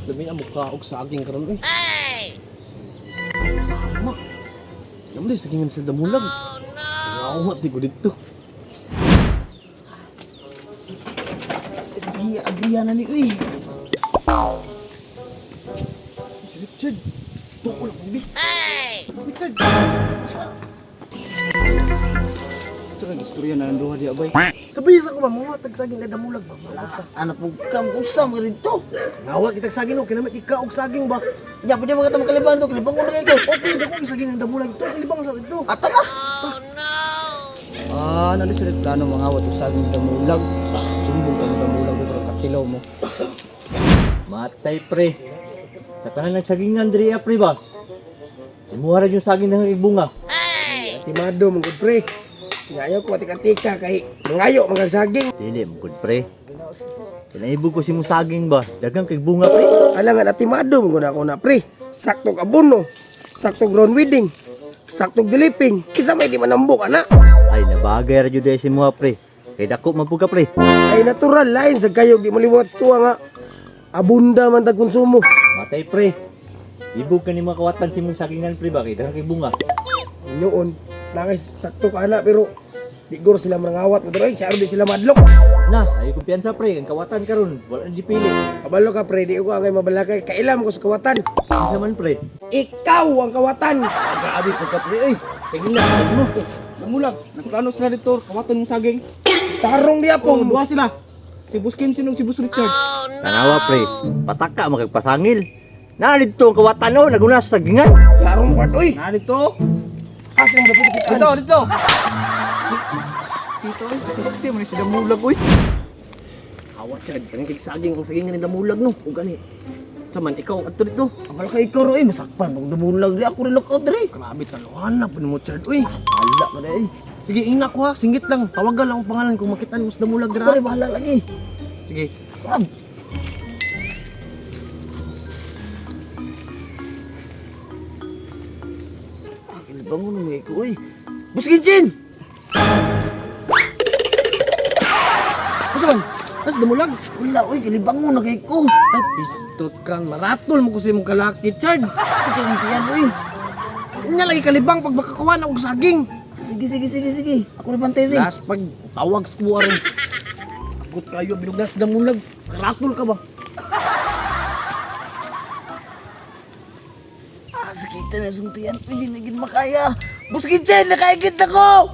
Lami ang mukha og saging karon eh. Tama. Namli sagingan sa damulag. Oh no. Ngawat di ko dito. Ay, abriya na ni uy. Si Richard. Tuol ako bi. Richard. Ito ang istorya na nanduha di abay. Sabi sa ko ba mga tag saging na damulag ba? Mawat ta. Ano po kam kung sa mga dito? Ngawat kitag saging no kinamit ikaw og saging ba? Ya, pwede mga tama kalibang to, kalibang ko na kayo. Okay, dako saging ang damulag to kalibang sa dito. Ata ka! Ah, nandito sila plano mga awat og saging damulag. Sumbong ka mo damulag pero katilaw mo. Matay pre. Sa tanan ng sagingan diri ah, pre ba? Imuha ra yung saging ng ibunga. Timado mong good pre. Ngayo ko atika-tika kay mangayo magagsaging. Dili mo good pre. Pinaibog ko si mong saging ba? Dagang kay bunga pre. Ala nga natimado mong guna ako na pre. Sakto abono, sakto ground weeding, sakto diliping. Kisa may di manambok ana. Ay nabagay ra jud si muha pre. Kay dako man pud ka pre. Ay natural lain sa kayo di maliwat sa tuwa nga. Abunda man tag konsumo. Matay pre. Ibog ka ni mga kawatan si mong sagingan pre ba kay dagang kay bunga. Noon, nakay sakto ka ana pero di guro sila mangawat mo ay siya di sila madlok. Na, ay kumpiyansa pre, ang kawatan karon wala na dipili. Kabalo ka pre, di ko angay mabalakay. Kailam ko sa kawatan. Unsa man pre? Ikaw ang kawatan. Ah, grabe pud ka pre oy. Tingnan na mo. Damulag, nagplano sila dito, kawaton mong saging. Tarong diya Oh, po. duha sila. Si Boss Kensin ug si Boss Richard. Tanawa pre, pataka magpasangil. Na dito ang kawatan oh, naguna sa sagingan. Tarong part oy. Na dito. Asa mo dapat kitaan? Dito, dito. Dito, oy. Piste mo ni si damulag oy. Awat Chad, kanang kay saging ang sagingan ni damulag no. Ug gani. Saman ikaw adto dito. Abal ka ikaw ro eh, masakpan. Pag dumulag di ako rin lookout diri. Grabe taluhan na pud mo Chad uy. Hala ka na eh. Sige, ina ko ha, singgit lang. Tawagan lang ang pangalan kung makita mo sa damulag Ako dira. rin bahala lagi. Sige. Wag. Ah, kalibang ko na mga ikaw eh. Boss Genshin! Unsa man? Tas damulag. Wala oy, kalibang mo na kay ko. Ay, pistot kan maratol mo ko sa imong kalaki, Chad. Ito yung tiyan oy. Unya lagi kalibang pag makakuha na og saging. Sige, sige, sige, sige. Ako rin pantay rin. Last pag tawag sa kuha ron. Agot kayo bilog na sa damulag. Karatol ka ba? Ah, sakita na suntian. Pwede na gid makaya. Boss Genshin, nakaigit ako!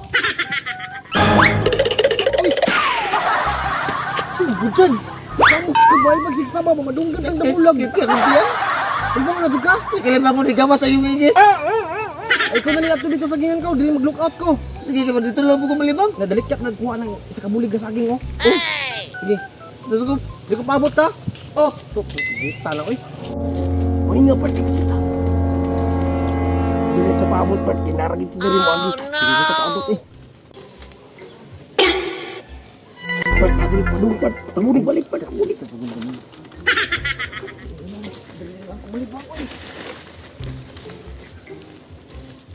Sino dyan? Kamu kabay pagsiksama mo madunggan ang damulag. Kaya Ibang na jud ka? Kalibang mo ni gawas sa iyong igit. Ay, ikaw na ni ato dito sa sagingan ka, dili mag-look out ko. Sige, kaya dito lang po ko malibang. Nadalikyak nagkuha ng isa ka bulig nga saging oh. Oh. Sige. Diyos ko, di ko paabot ta. Oh, stop. Buta na oy. Uy nga part kita. Dili ta paabot part kinarag ito diri mo agi. Dili ta paabot eh. Part adri padung part tabunig balik part tabunig.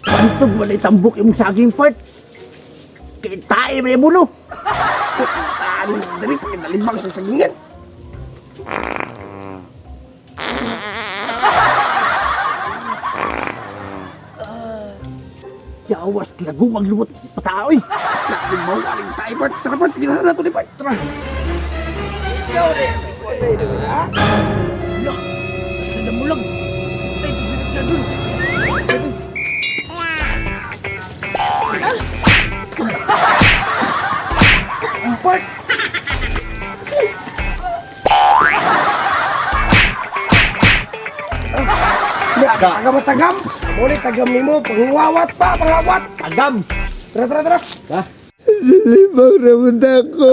Pantog wala tambok imong saging part. Kay tae man buno. Stop ano diri pa kinalibang sa sagingan. Yawas lagong ang lumot pataoy. Nalimaw aling tae part tara part ginahan na to ni part tara. Ikaw ni. Ha? Lah, nasa damulag. Ay, ito si Richard dun. Part. Aga matagam. Muli tagam nimo pangwawat pa pangawat. Agam. Tara tara tara. Ha? Libang na punta ko.